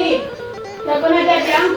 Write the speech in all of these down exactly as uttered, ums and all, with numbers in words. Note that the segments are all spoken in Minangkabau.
Jago nan gadang.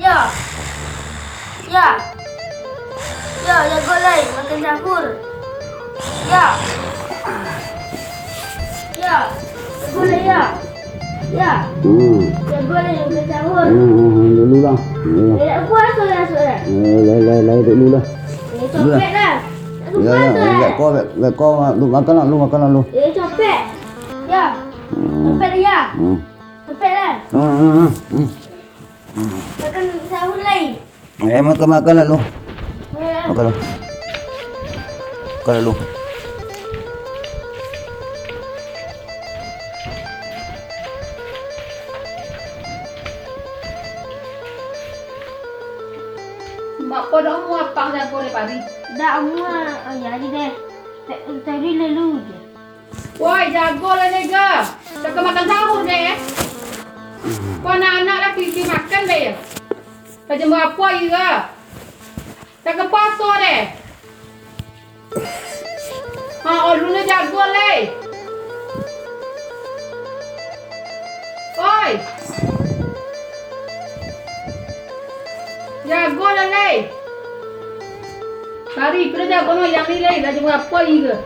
Ya. Ya. Ya, jago lai makan sahur. Ya. Ya, jago lai, ya. Ya. Hmm. Jago lai makan sahur. Hmm, hmm, hmm, dulu lah. Ya. Eh, tak puasa lah, sudah. Eh, lai, lai, lai, dulu lah. Eh, copek lah. Tak puasa lah. Ya, ya, ya, kau, kau, kau, lu makan lah, lu makan lah, lu. Eh, copek. Ya. Hmm. Copek lah, ya. Hmm. Copek lah. Hmm, hmm, hmm, hmm. Makan sahur lai. Eh, makan, makan lalu. Eh. Makan lalu. Makan lalu. Mak ko dak amuah apang jago dek pari. Dak amuah, oh, jadi deh. Te-, tadi lalu je. Woi, jago lah, Nega. Cako makan sahur deh. Ko anak-anak lah kiki makan deh. Ka jam barapo iko? Ka puaso deh. Ha, ulun jago lai. Oi. Jago lah lai. Hari ko jago no yang ni lai, lah jam barapo iko?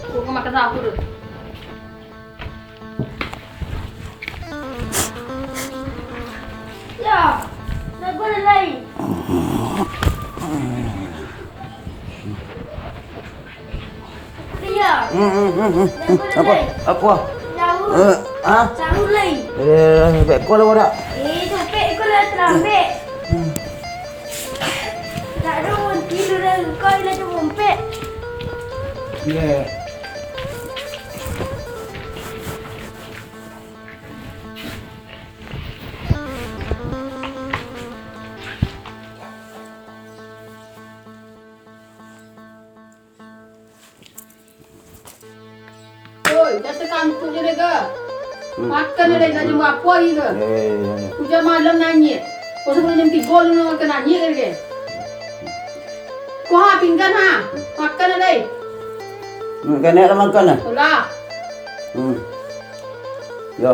Ko makan sahur. Ya, sabar lai. Ya. Hmm, hmm, hmm, hmm. Sabar lai. Apo? Apo? Sahur. Eh, ha? Sahur lai. Eh, beko lah wadak. Eh, copek ko lah talambek. Hmm. Tak ado, tidur lah, kau lah copek. Ya. Oi, jan sakantuak je deh, ga. Hmm. Makan deh, dah jam barapo hari ko? Ya, ya, ya, ya. Ujan malam nanyik. Kok sabalun jam tigo lu nak makan nanyik lagi? Ko ha, pinggan ha. Makan lah, dai. Hmm, kanek lah makan lah. Alah. Hmm. Yo.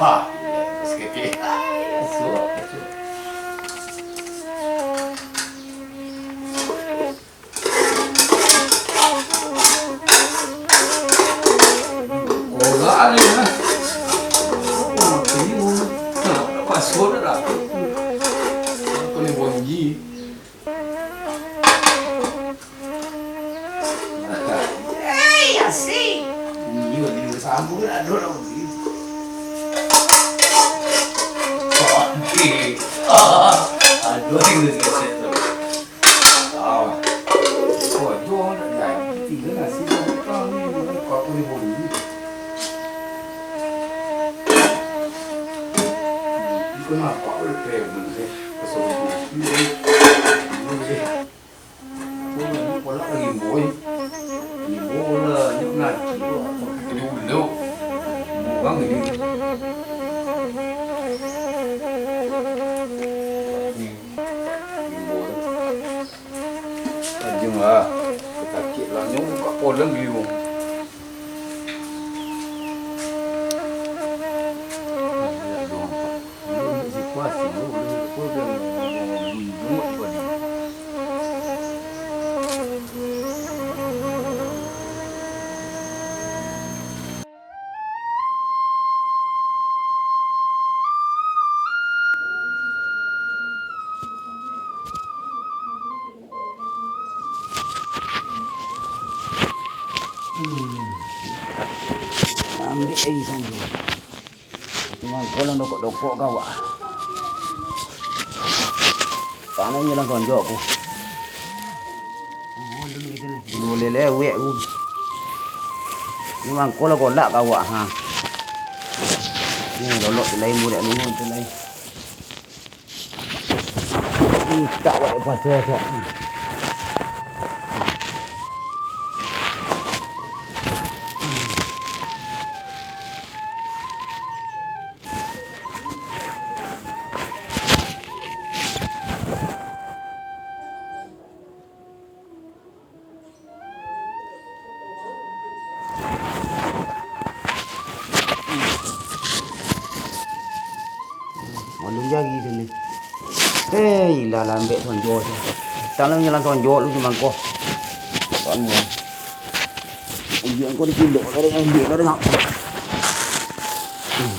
Ha, ya, saketek. Ya, suap, suap. Orang ni, ha? Oh, tadi orang. Ha, nak masuk dah. Apa ni, Bonji? Hei, asik. Iyo, di sambung ado lah, Bonji. Bonji. Aduh, ini kecil tu. Tajam lah. Sakik lah. Nyo buka polong di rumah. Ambiak ai sanjo. Mangko lah dokok-dokok ka awak. Tanam je lah sanjo ko. Dulu lelewek ko. Ni mangko lah kolak ka awak, ha. Ni lolok tu lai, murik ni tu lai. Mintak awak puaso esok. Malu jari tu ni. Hei, lah lambek sonjo tu. Tanam jalan sonjo lu cuma ko. Kan. Ujian ko dipindok dari ambil dari nak. Hmm.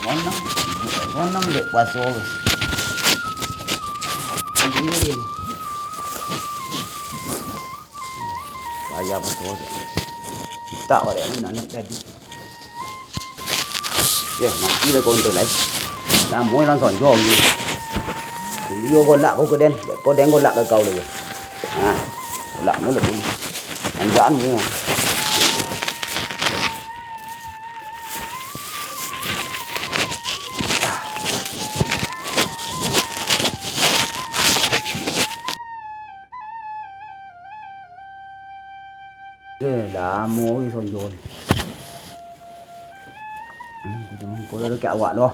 Monang, monang dek puaso. Payah puaso. Tak boleh nak nak tadi. Ya, mati lah kau tu lai. Lamo langsung jong. Dia golak kau ke den, kau den golak ke kau lagi. Ha, golak mulut ni. Anjaan ni. Eh, lamo ni sonjo ni. Hmm, kau dah dekat awak tu.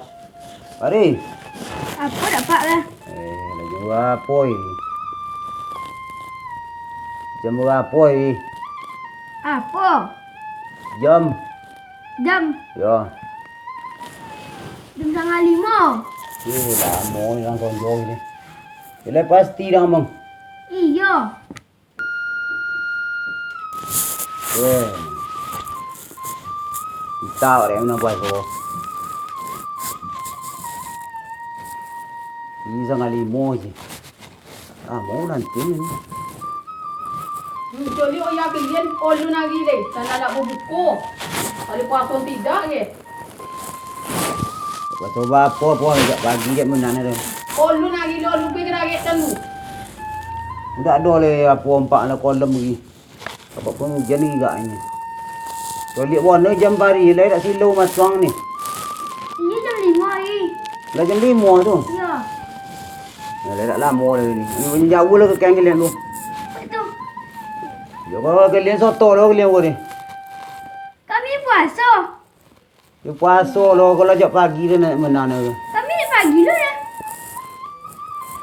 Pari. Apo dak, Pak, lah? Eh, lah jam barapo ni? Jam barapo ni? Apo? Jam. Jam? Yo. Jam satangah limo. Eh, lamo ni urang sonjo ni. Ilai pasti dah, Mang. Iyo. Eh. Kita orang nak buat apa? Ini satangah limo je. Ah, mau nanti ni. Muncul ni, oh ya, kalian, ulun ari deh, tanah nak babuko. Ada puaso tidak ke? Kau coba apo, apo, jak pagi jak menang tu. Ulun ari lo, ulun pergi rakyat tanu. Dak ado leh apo, ampak lah kolom lagi. Apo pun ujan ni agaknyo. Kau liek warna jam pari lai dak silau matuang ni. Ini jam lima, ih. Lah jam lima tu. Iya. Nah, dak lamo lagi ni. Ini jauh lah ke kain kalian tu. Betul. Ya, kalau kalian soto lah kalian ni. Kami puaso. Yo puaso lo, kalau jak pagi tu nak menang tu. Kami nak pagi lo dah.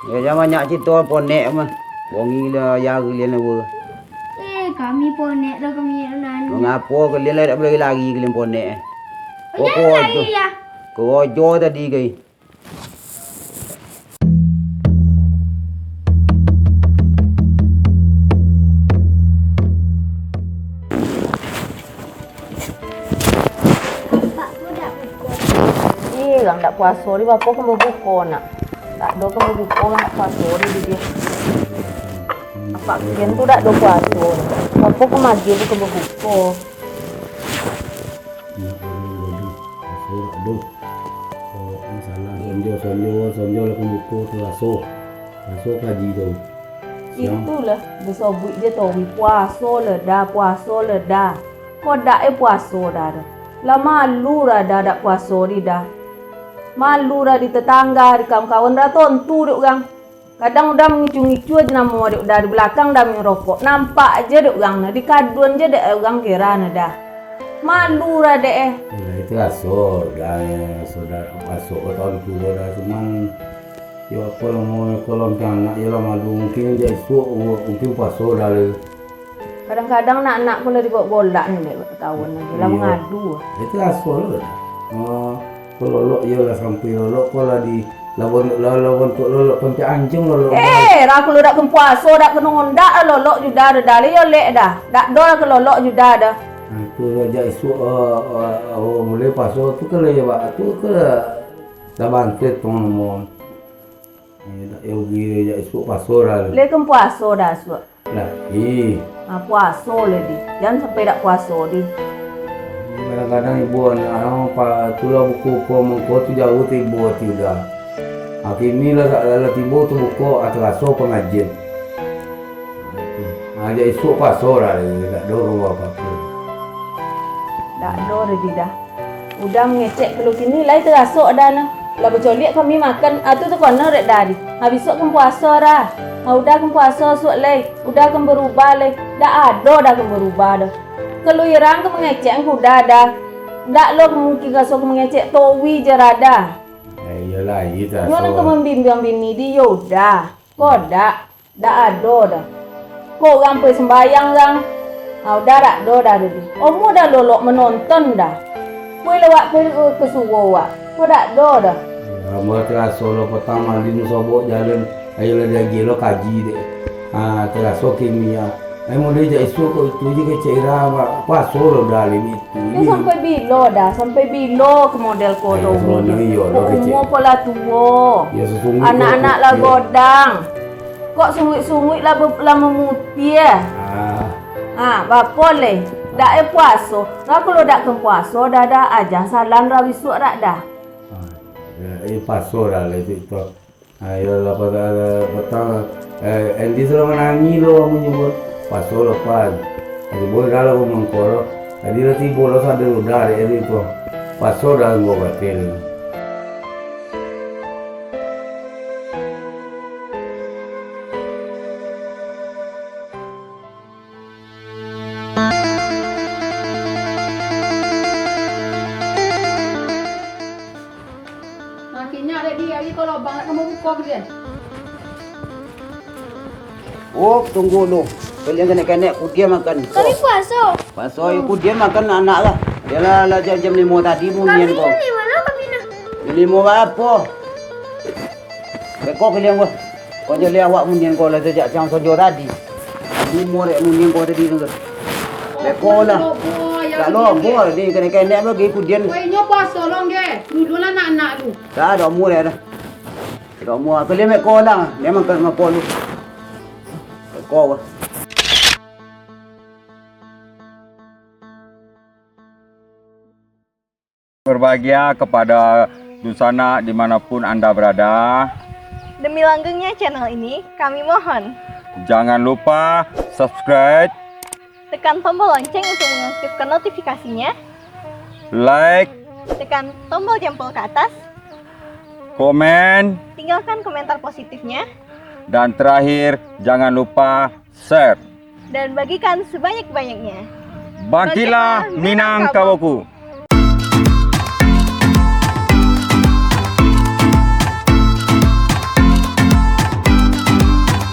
Ya, jangan banyak cerita, ponek mah. Bongi lah, ya, kalian apa. Eh, kami ponek tu, kami nak menang. Mengapa kalian lah tak boleh lari, kalian ponek? Oh, ya, kau lari tu. Ya. Kau rojo tadi, kai. Ih, urang dak puaso di, bapo ka babuko nak? Dak ado ka babuko, urang dak puaso di, di dia. Apak kian tu dak ado puaso. Bapo ka magih tu ka babuko. Nak baru-baru, puaso dak ado. Oh, masalah sonjo, sonjo, sonjo lah pambuko tu raso. Raso kaji tu. Siang. Itulah, disobuik je tu, puaso lah dah, puaso lah dah. Kok dak eh puaso dah tu. Lah malu dah, dah dak puaso di dah. Malu dah di tetangga, di kawan-kawan dah tontu dek urang. Kadang udah mangicu-ngicu aja namo dek udah di belakang dah minum rokok. Nampak aja dek urang nah, di kadun aja dek urang kira nah dah. Malu dah dek eh. Nah, itu raso dah, eh, raso dah, raso kau tahu dulu dah, cuman yo apo lah mau kalau anak yo lah malu, mungkin dia esok mungkin puaso dah le. Kadang-kadang anak-anak ko lah digolak-golak ni dek kawan lagi, lah Iyo. mangadu. Itu raso lo dah. Oh, ko lolok iyo lah sampai lolok ko lah di lawan, lah lawan tu lolok sampai anjing lolok. Eh, lah kalau dak kempuaso, dak kena ondak lah lolok juda dah, dah lah yo lek dah. Dak do lah ke lolok juda dah. Nah, itu lah jak isuak, ah, ah, ah, mulai paso tu kan lah yo, Pak. Tu kan lah dah bangkit tu namonyo. Eh, dak yo rugi jak isuak paso dah. Lek kempuaso dah isuak. Lah, ih. Ha, puaso leh di. Jan sampai dak puaso di. Kadang-kadang ibu anak, ah, pa, tu lah buku ko mangko tu jauah tibo ati udah. Ha, kini lah, lah, lah tibo tu buko, ah, taraso pangajian. Ha, jak isuak puaso lah, dak ado apo-apo. Dak ado, Redi, dah. Udah mangecek kalu kini lai taraso dah nah. Lah bacoliak kami makan, atu tu kono dek dari. Ha, bisuak kan puaso dah. Ha, udah kan puaso suak lai. Udah kan barubah lai. Dak ado dah kan barubah dah. Kalu irang kan mangecek angku dah dah. Dak lo mungkin raso kan mangecek towi je radah. Eh, iyolah, itu Nyo nan kan mambimbing bini di yo dah. Ko dak. Dak ado dah. Ko urang pai sumbayang urang. Ah, udah dak ado dah tadi. Omo dah lolok manonton dah. Pai lewat pai ka surau wak. Ko dak ado dah. Ambo taraso lo patang malin sobok jalan. Ayolah diagiah lo kaji dek. Ah, taraso kimia. Ai model jak isuak ko itu je kecek ira, Mak. Puaso lo dah lini itu. Yo sampai bilo dah, sampai bilo ka model ko tu. Umua ko lah tuo. Anak-anak lah godang. Kok sunguik-sunguik lah, lah mamutiah. Ah. Ha, bapo leh? Dak eh puaso. Lah kalau dak kan puaso, dah, dah aja salan lah bisuak dak dah. Ah, eh, puaso dah lah itu. Ayolah, patang, patang, eh, Andy sudah manangih lo, amun nyebut. Puaso lepas. Jadi, boy, dah lah, mangko lo. Tadi lah tibo lo, sadar udah, dek, itu. Puaso dah, gua batin. Makinyo dek di ari ko lobang nak ka mambuko kalian. Oh, tunggu lu. Kalian kanek-kanek kudian makan. Kami puaso. Puaso, yo kudian makan anak lah. Dia lah, lah jam, jam limo tadi munian ko. Kami jam limo lo kami nah. Jam limo apo? Beko kalian ko. Ko jaleh awak munian ko lah sajak siang sajo tadi. Limo dek munian ko tadi tu. Beko lah. Dak lobo, ni kenek-kenek bagi kudian. Woi, nyo puaso lo nge. Dulu lah anak-anak tu. Dah, dak umua dah. Dak umua. Kalian beko lah. Memang kan ngapo lu. Beko. Berbahagia kepada dunsanak di mana pun Anda berada. Demi langgengnya channel ini, kami mohon. Jangan lupa subscribe. Tekan tombol lonceng untuk mengaktifkan notifikasinya. Like. Tekan tombol jempol ke atas. Komen. Tinggalkan komentar positifnya. Dan terakhir, jangan lupa share. Dan bagikan sebanyak-banyaknya. Bangkitlah Minangkabauku.